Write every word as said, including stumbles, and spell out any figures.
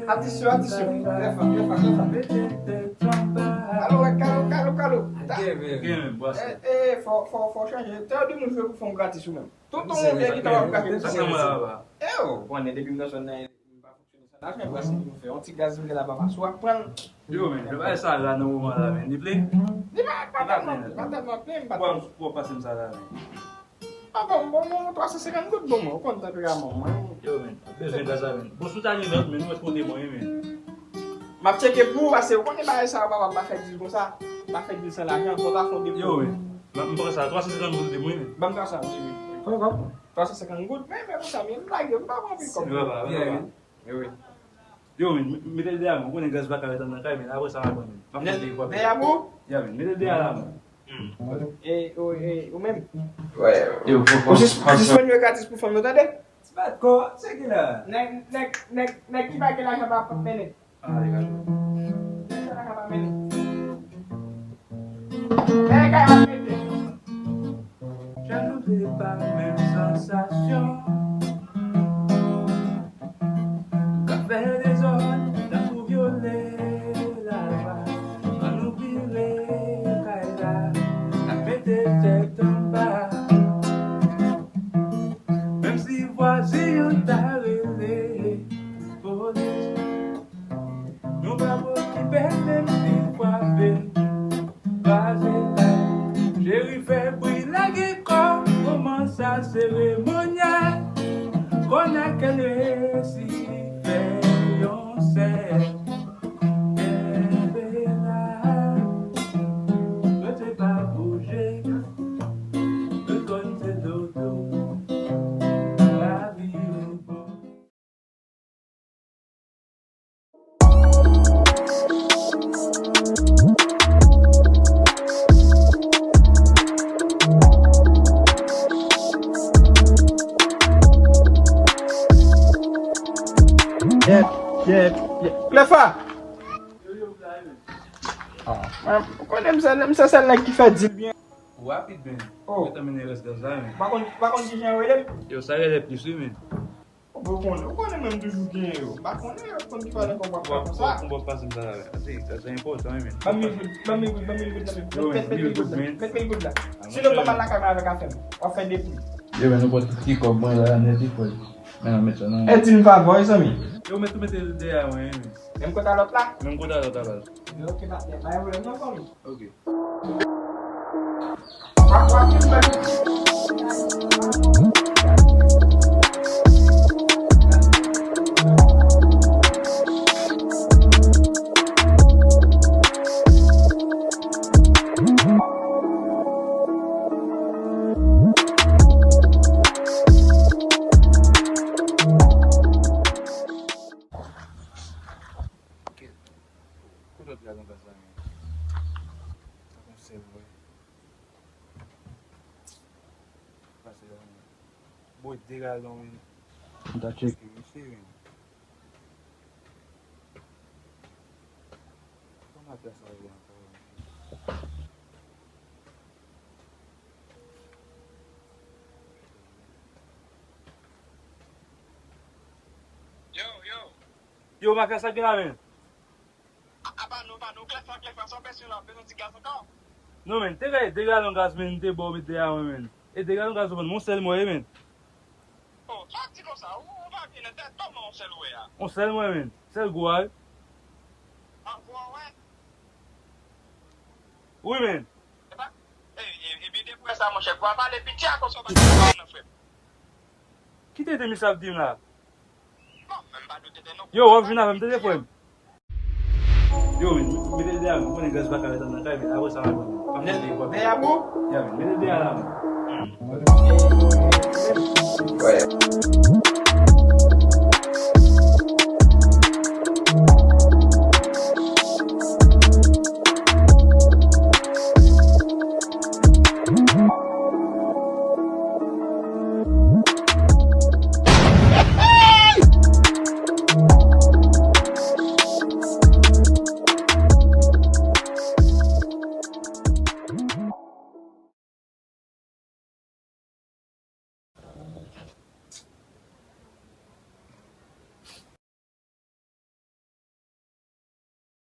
Atis yo, atis yo. Lè fò, lè fò, lè fò. Kalo, kalo, kalo, kalo. Gen, men, bwase. E, e, fò, fò, fò chanje. Te yo di moun jwe pou fè yon gratis ou menm. Tonton, ou gen gita w ap krache. Sa fè mwen la, papa. E, o, konnen depi m nan zòn nan, m pa fonksyone san lajan, bwase pou fè. Yon ti gaz m gen la, papa, si w ap pran l. Yo, men, yo bay sa la nan moman la, men. Li plen? Li pa, pa tèlman, pa tèlman plen, m pa tèlman. Pou w pase m sa la, men. Papa, m bon, bon, twa san senkant goud, bon, mwen, ou konn tanperaman mwen. Yo, men, bezwen gaz la, men. Bon, si w ta gen lòt, men, nou mèt konte mwen, men. M ap tcheke pou ou, pase ou konnen bagay sa yo, papa, m pa fè dil konsa. M pa fè dil san lajan, fò ta fè yon depo. Yo, men, m, m pran sa, twa san senkant goud de mwen, men. Ban m twa san, wi, wi. Twa san senkant goud, men, men konsa, men, m lage, m pa pran anpil kòb. Wi, papa, wi, papa. Wi, wi. Yo, men, mete l dèyè mwen, ou konnen gaz pa ka ret anndan kay, men, apre sa, m ap pran, men. M ap fè de kwa. Dèyè mwen? Ya, men, mete l dèyè la, mwen. E, o, e, ou menm? Yo, fò, fò, fò, fò. Ou sis, sispann jwe gratis pou fanm yo, tande? Ti bat kò, se ki la? Nèg, nèg, nèg, nèg ki pa gen lajan pa, p ap mennen. Ah, li pa jwe. Nèg sa pa ka pa mennen. Nèg a ap mete. Jalouzi pa menm sansasyon. Ka fè dezòd, tankou vyole lava. Ann nou vire kay la, n ap mete tèt anba. Menm si vwazen an ta rele polis, nou p ap okipe menm si l frape. Pase la, cheri fè bri lage kò, kòmanse seremonyal. Konn a kèl resi fè yon sèl. Kenbe la, rete pa bouje. Tout konn se dodo, lavi ou bon. Yep, yep, yep. Klefa! Ah, men, ou konnen m se, m se sèl nèg ki fè dil byen. Ou rapid, men. Oh. Yo te mennen rès gaz la, men. Pa konn, pa konn ki jan yo rele m? Yo, sa rele plis, wi, men. Ou konnen, ou konnen mwen m toujou genyen yo. M pa konnen yo konn ki pale konpa konsa. Konpa pase m sa la. Ase, sa se enpòtan, wi, men. Ban m mil goud, ban m mil goud, ban m mil goud, ban m mil goud. Yo, men, mil goud, men. Met mil goud la. Sinon, m pa pral lakay mwen avèk afè m. W ap fè de pri. Yo, men, nou pran tout ti kòb mwen la, nèt li fò. Men, nan met sa, non. Ed di m favè, zanmi. Yo, men, tou mete l dèyè mwen, wi, men. Menm kote a lòt la? Menm kote a lòt la, baz. Yo, ok, patnè. Pa gen pwoblèm, non, fanmi. Ok. Kote lòt galon gaz la, men? Sa kon sèl, wi. Pase la, men. Bwè de galon, men. M ta tcheke misye, men. Kòman plas la ye ankò, men? Yo, yo. Yo, mafya, sa k gen la, men? A, apa nou, pa nou, Klefa, Klefa, sa w pèse la, bezwen ti gaz ankò? Non, men, te gade de galon gaz, men, m te ba w met dèyè mwen, men. E de galon gaz ou vann, yon sèl mwen, men. Oh, sa w di konsa, ou, ou pa byen nan tèt, kòman yon sèl ou wè a? Yon sèl mwen, men. Sèl gwo a, wi. Ah, gwo a, wè? Wi, men. Epa, e, e, epi depi sa, monchè, gwo a pale piti a konsa, w pa gen pwoblèm nan, frè m. Kite de misye ap di m la. Yo, w ap vin avè m, tande, frè m. Yo, men, mete l dèyè, men, ou konnen gaz pa ka ret anndan kay, men apre sa, m ap pran. Nèt, dèyè a pou? Ya, men, mete l dèyè la, men.